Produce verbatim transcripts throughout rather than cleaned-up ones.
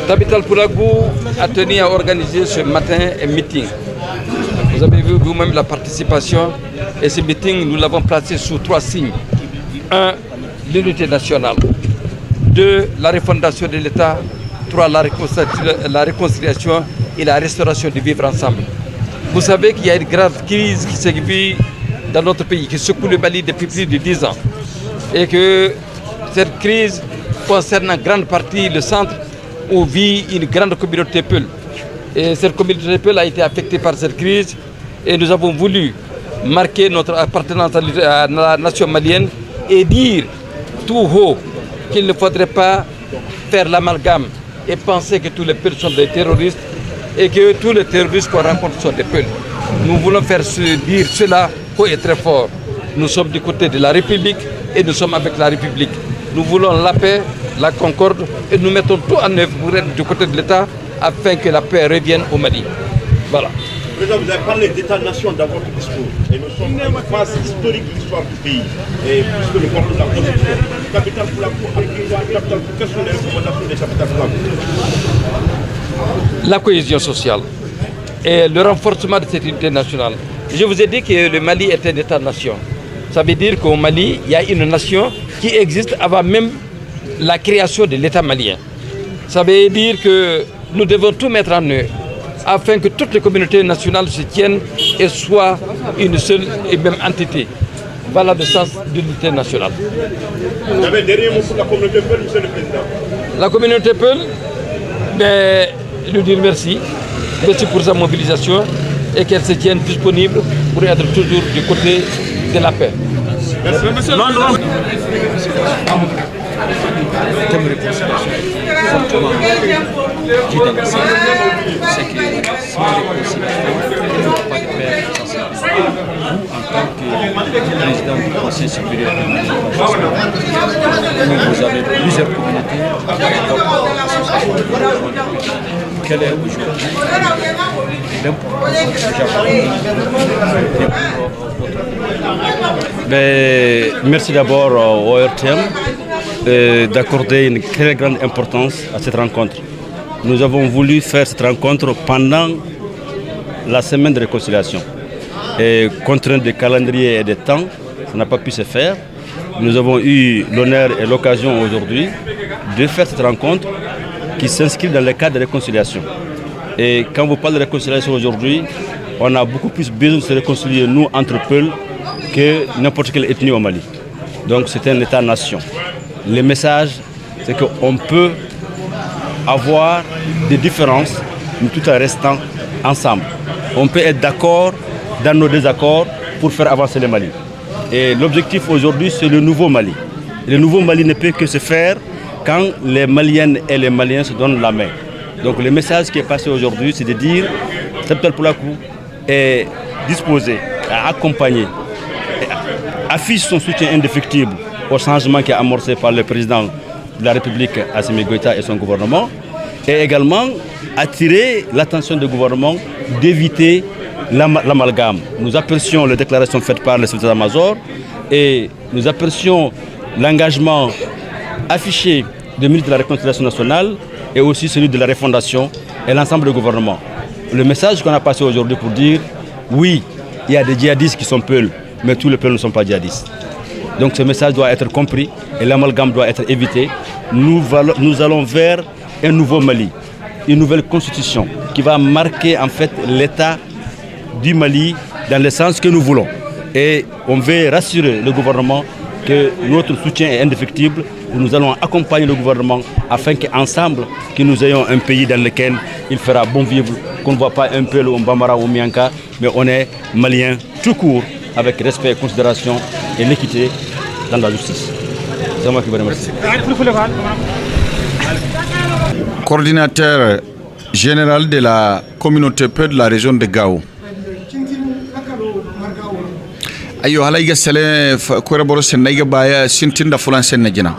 Tabital Pulaaku a tenu à organiser ce matin un meeting. Vous avez vu vous-même la participation et ce meeting, nous l'avons placé sous trois signes. Un, l'unité nationale. Deux, la refondation de l'État. Trois, la réconcili-, la réconciliation et la restauration du vivre ensemble. Vous savez qu'il y a une grave crise qui se vit dans notre pays, qui secoue le Mali depuis plus de dix ans. Et que cette crise concerne en grande partie le centre où vit une grande communauté Peul. Et cette communauté Peul a été affectée par cette crise et nous avons voulu marquer notre appartenance à l'I-, à la nation malienne et dire tout haut qu'il ne faudrait pas faire l'amalgame et penser que tous les Peuls sont des terroristes et que tous les terroristes qu'on rencontre sont des Peuls. Nous voulons faire se dire cela haut et très fort. Nous sommes du côté de la République et nous sommes avec la République. Nous voulons la paix, la concorde et nous mettons tout en œuvre pour être du côté de l'État afin que la paix revienne au Mali. Voilà. Président, vous avez parlé d'État-nation dans votre discours. Et nous sommes en phase historique de l'histoire du pays. Et puisque nous parlons de la Constitution, capitale Pulaaku, capitale, quelles sont les recommandations des capitales Pulaaku ? La cohésion sociale et le renforcement de cette unité nationale. Je vous ai dit que le Mali est un État-nation. Ça veut dire qu'au Mali, il y a une nation qui existe avant même la création de l'État malien. Ça veut dire que nous devons tout mettre en œuvre afin que toutes les communautés nationales se tiennent et soient une seule et même entité. Voilà le sens de l'unité nationale. Vous avez un dernier mot pour la communauté Peul, monsieur le président ? La communauté Peul, ben, lui dire merci. Merci pour sa mobilisation et qu'elle se tienne disponible pour être toujours du côté de la paix. Merci. Non, non. Thème réconciliation fortement dit dans la salle, c'est que sans réconciliation, il n'y aura pas de paix. Vous, en tant que président du Conseil supérieur de l'administration, où vous avez plusieurs communautés, quelle est aujourd'hui l'importance du Japon et pour votre pays ? Ben, merci d'abord, euh, au R T M, euh, d'accorder une très grande importance à cette rencontre. Nous avons voulu faire cette rencontre pendant la semaine de réconciliation. Et contrainte de calendrier et de temps, ça n'a pas pu se faire. Nous avons eu l'honneur et l'occasion aujourd'hui de faire cette rencontre qui s'inscrit dans le cadre de réconciliation. Et quand vous parlez de réconciliation aujourd'hui, on a beaucoup plus besoin de se réconcilier, nous, entre Peuls, que n'importe quelle ethnie au Mali. Donc c'est un État-nation. Le message, c'est qu'on peut avoir des différences, mais tout en restant ensemble. On peut être d'accord dans nos désaccords pour faire avancer le Mali. Et l'objectif aujourd'hui, c'est le nouveau Mali. Le nouveau Mali ne peut que se faire quand les Maliennes et les Maliens se donnent la main. Donc le message qui est passé aujourd'hui, c'est de dire, Tabital Pulaaku est disposé à accompagner, et affiche son soutien indéfectible au changement qui est amorcé par le président de la République, Assimi Goïta, et son gouvernement, et également attirer l'attention du gouvernement d'éviter l'ama-, l'amalgame. Nous apprécions les déclarations faites par le chef d'état-major et nous apprécions l'engagement affiché du ministre de la Réconciliation nationale et aussi celui de la Refondation et l'ensemble du gouvernement. Le message qu'on a passé aujourd'hui pour dire, oui, il y a des djihadistes qui sont Peuls, mais tous les Peuls ne sont pas djihadistes. Donc ce message doit être compris et l'amalgame doit être évité. Nous, nous allons vers un nouveau Mali, une nouvelle constitution qui va marquer en fait l'état du Mali dans le sens que nous voulons. Et on veut rassurer le gouvernement que notre soutien est indéfectible, que nous allons accompagner le gouvernement afin qu'ensemble, que nous ayons un pays dans lequel il fera bon vivre, qu'on ne voit pas un Peul ou un Bambara ou un Mianka, mais on est Malien tout court, avec respect, considération et l'équité dans la justice. C'est moi qui vous remercie. Coordinateur général de la communauté Peul de la région de Gao. Ayyo, hala ay ga sele koyra boro se no ay ga baaya sintin nda fulaŋ se no jina.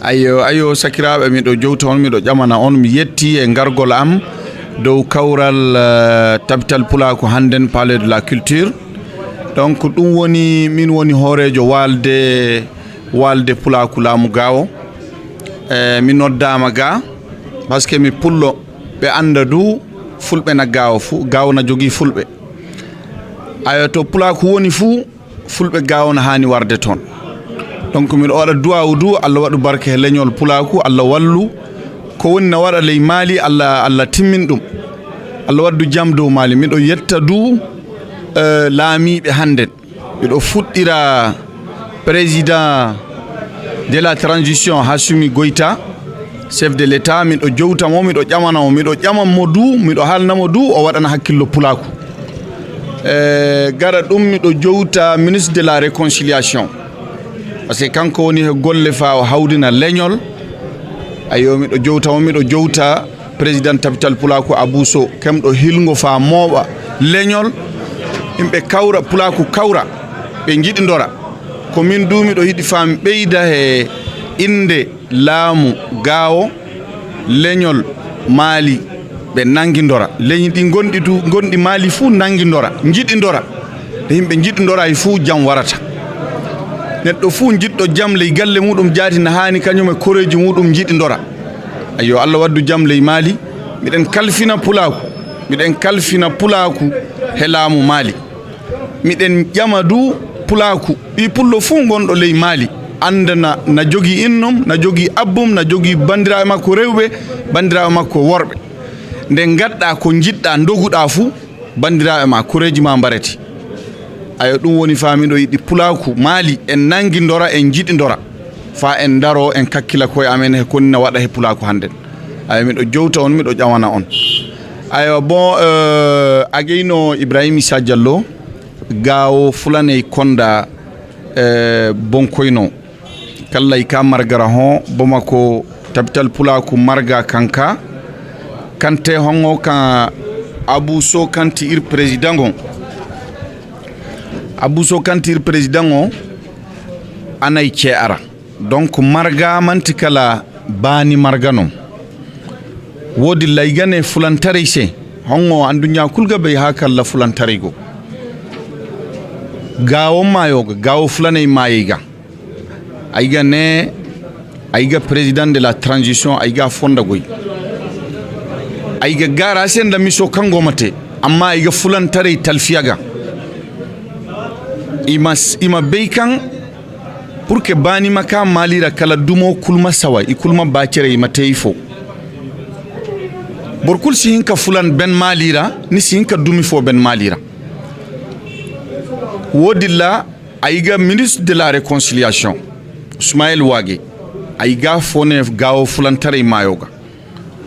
Ayyo, ayyo, sakiraaɓe, miɗo jowta on, miɗo ƴamana on, mi yetti e gargol am dow kawral, eh, Tabital Pulaaku hannden, Palais de la Culture. Donc ɗum woni, min woni hooreejo waalde, waalde Pulaaku laamu Gaawo. Eh, mi noddaama ga. Paske mi pullo ɓe annda du fulɓe na gaawo fu gaawo na jogii fulɓe. Ayo to pulaaku woni fu fulɓe gaawo na haani warde toon. Donc miɗo waɗa duwaawu du allah waɗu barke he leñol pulaaku allah wallu ko woni na waɗa ley maali allah allah timmin ɗum. Allah waɗdu jam dow maali miɗo yetta du laamiiɓe hannden. Miɗo fuɗɗira président de la transition hasumi goyta chef de l'état miɗo jowta mo miɗo ƴamana mo miɗo ƴaman mo du miɗo haalna mo du o waɗana hakkillo pulaaku. Gara ɗum miɗo jowta ministre de la réconciliation parce que kanko woni he golle faa o hawdina leñol. Ayyo miɗo jowta mo miɗo jowta président tapital pulaaku abuso kemɗo hilngo faa mooɓa leñol. Yimɓe kawra pulaaku kawra ɓe njiɗindora. Ko min du miɗo yiɗi faa mi ɓeyda he innde laamu gaawo leñol maali. Ɓe nanngindora leñi ɗi ngonɗi du ngonɗi maali fuu nanngindora njiɗindora. Nde yimɓe njiɗindoraay fuu jam warata. Neɗɗo fuu njiɗɗo jam ley galle muɗum jaati na haani kañum e koreeji muɗum njiɗindora. Ayyo allah waɗdu jam ley maali. Miɗen kalfina pulaaku miɗen kalfina pulaaku he laamu maali. Miɗen ƴama du pulaaku ɓii pullo fuu ngonɗo ley maali annda na jogii innum na jogii abbum na jogii banndiraaɓe makko rewɓe banndiraaɓe makko worɓe. Nde ngaɗɗaa ko njiɗɗaa ndoguɗaa fuu banndiraaɓe maa koreeji maa mbarete. Ayo ɗum woni faa miɗo yiɗi pulaaku maali en nanngindora en njiɗindora faa en ndaroo en kakkila koye amen he ko ni na waɗa he pulaaku hannden. Ayo miɗo jowta on miɗo ƴawana on. Aywa bon a geyno ibrahima isa jallo gaawo fulaney konda bonkoyno. Kallay ka margara hõ bomako tapital pulaaku marga kanka. Kaŋ te hoŋo kaŋ abuso kaŋ ti ir perezidaŋo abuso kaŋ ti ir perezidaŋo. A n'ay ce a ra donk marga man'ti kala baani marga no. Wo-din ra ay ga ne fulantaray se. Hoŋo anduɲɲa kul ga bay hã kala fulantaray go. Gaawo maayo ga gaawo fulaney maayey ga. Ay ga ne ay ga perezidaŋ de la tranzisiyoŋ ay ga a fonda goy. Ay ga gaara se nda miso kaŋ go ma te. Amma ay ga fulantaray talfiya ga. I ma bay kaŋ purke baani ma ka maali ra kala dumo kul ma sawa i kul ma ba cere i ma te ifo. Boro kul si hin ka fulan ben maali ra. Ni si hin ka dumi fo ben maali ra. Wo-din ra ay ga ministre de la réconciliation usmayel waage. Ay ga a fo ne gaawo fulantaray maayo ga.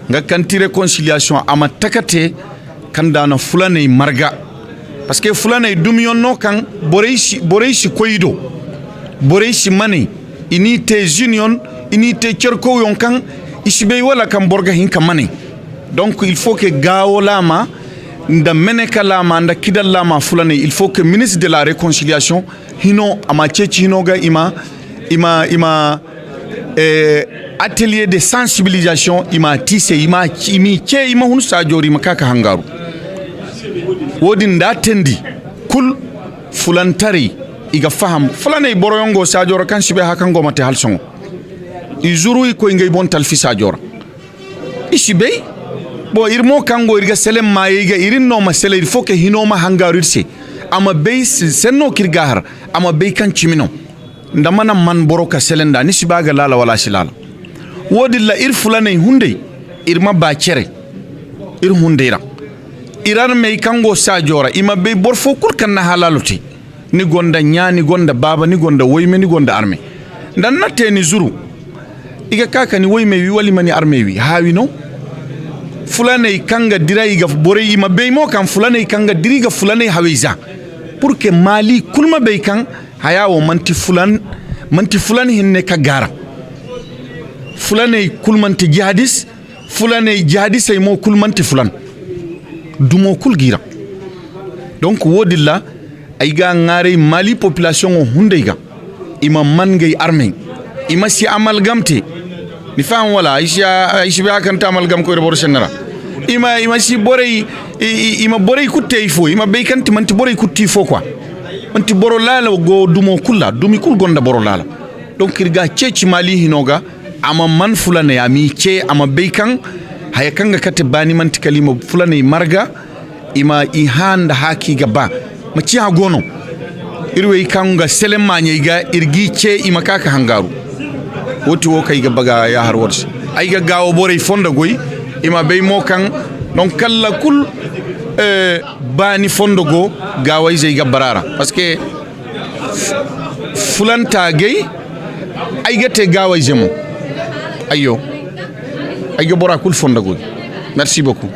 Nga kaŋ ti réconciliation a ma taka te kaŋ da na fulaney marga. Parce que fulaney dumiyaŋ no kaŋ borey si koy i do. Borey si maney i n'i te ziniyoŋ i n'i te cerkawyoŋ kaŋ i si bay wala kaŋ boro ga hin ka maney. Donc il faut que gaawo laama nda meneka laama nda kidal laama fulaney il faut que ministre de la réconciliation hino a ma ceeci hino ga i ma i ma i ma atelier de sensibilisation i ma a te i se i m'i ce i ma hun saajo ra i ma ka ka hangaaru. Wo-din nda a teendi kul fulantaray i ga faham fulaney boroyaŋ go saajo ra kaŋ si bay hã kaŋ go ma te hala sohõ. I zuru i koy ngey boŋ talfi saajo ra. I si bay. Bon ir mo kaŋ go ir ga selen maayey ga ir n'no ma sele ir fo ka hino ma hangaaru ir se. A ma bay senno ka ir ga a har a ma bay kaŋ cimi no. Nda mana man boro ka sele nda ni si ba a ga laala wala a si laala. Wo-din ra ir fulaney hunday ir ma ba cere. Ir hunday ra ir armey kaŋ go saajo ra i ma bay boro fo kul kaŋ na halaalo te. Ni gonda ɲaa ni gonda baaba ni gonda woyme ni gonda arme. Nda ni na te ni zuru i ga ka ka ni woymey wi wala i ma ni armey wi haawi no. Fulaney kaŋ ga dira i ga borey i ma bay mo kaŋ fulaney kaŋ ga dira i ga fulaney hawey za. Purke maali kul ma bay kaŋ haya wo man'ti fulan hinne ka gaara. Fulaney kul man'ti jihadis. Fulaney jihadisey mo kul man'ti fulan. Dumo kul g'i ra. Donk wo-din ra ay ga a ŋaaray maali popilasiyoŋo hunday ga. I ma man ngey armey. I ma si amalgam te. Ni faham wala ay si bay hã kaŋ ti amalgam koyra boro senne ra. I ma i ma si borey i ma borey kul te ifo i ma bay kaŋ ti man'ti borey kul te ifo kwa. Man'ti boro laala go dumo kul ra dumi kul gonda boro laala. Donk ir ga a ceeci maali hino ga. A ma man fulaney a m'i ce a ma bay kaŋ Haya kaŋ ga kate baani man'ti kala i ma fulaney marga, i ma i hã nda hã kaŋ i ga ba. Ma ciya go no. Ir wey kaŋ ga selemaaɲey ga ir g'i ce i ma ka ka hangaaru. Woo ti woo kaŋ ay ga ba ga yaahar war se. Ay ga gaawo borey fondo goy. I ma bay mo kaŋ, non kalla kul baani fondo go gaawayzey ga bara ra. Parceque fulantaagey ay ga te gaawayze mo. Ayyo. Ay ga bora kul fondo goy. Merci beaucoup.